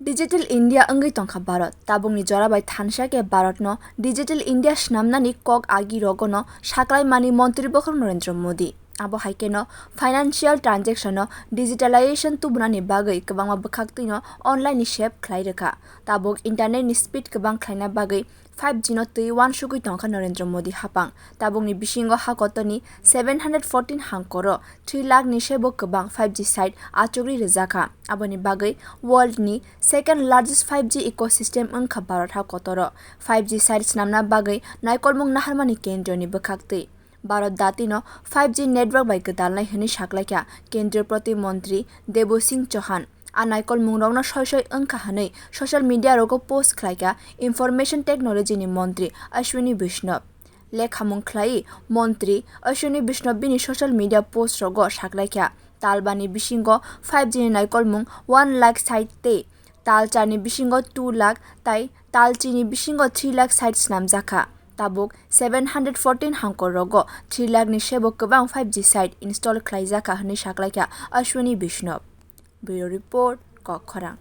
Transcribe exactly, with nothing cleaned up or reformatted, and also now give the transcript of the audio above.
Digital India wngwi tongkha Bharat. Tabukni jora bai thansa khe Bharatno Digital India swnamnani kok agi rogono saklaimani Montri Bokhorok Narendra Modi. Abo hai kheno financial transaction-o digitalization tubunani bagwi kwbangma bwkhaktwino online-ni save khlai rwkha. Tabuk internet-ni speed kwbang khlaina bagwi five G no twi uansugwi tongkha Narendra Modi hapang. Tabukni bisingo ha kotorni seven hundred fourteen hangkoro three lakh ni sebo kwbang five G site achugwi rwjakha. Aboni bagwi world ni second largest five G ecosystem wngkha Bharat ha kotoro. Five G site swnamna bagwi naikolmung naharmani kendroni bwkhaktwi. Bharat datino five G network bai gwdalnai hwnwi saklaikha Kendriya Proti Montri Debo Singh Chauhan. A naikolmungrokno soi soi wngkha hwnwi social media rogo post khlaikha Information Technology ni Montri Ashwini Vaishnaw. Lekhamung khlai Montri Ashwini Vaishnaw bini social media post rogo saklaikha, talbani bisingo five G ni naikolmung one lakh site tei talcharni bisingo two lakh tai talchini bisingo three lakh site swnamjakha. Tabuk seven hundred fourteen hangkor rogo three lakh ni sebo kwbang five G site install khlaijakha hwnwi saklaikha Ashwini Vaishnaw. Bureau Report, Kokkhorang.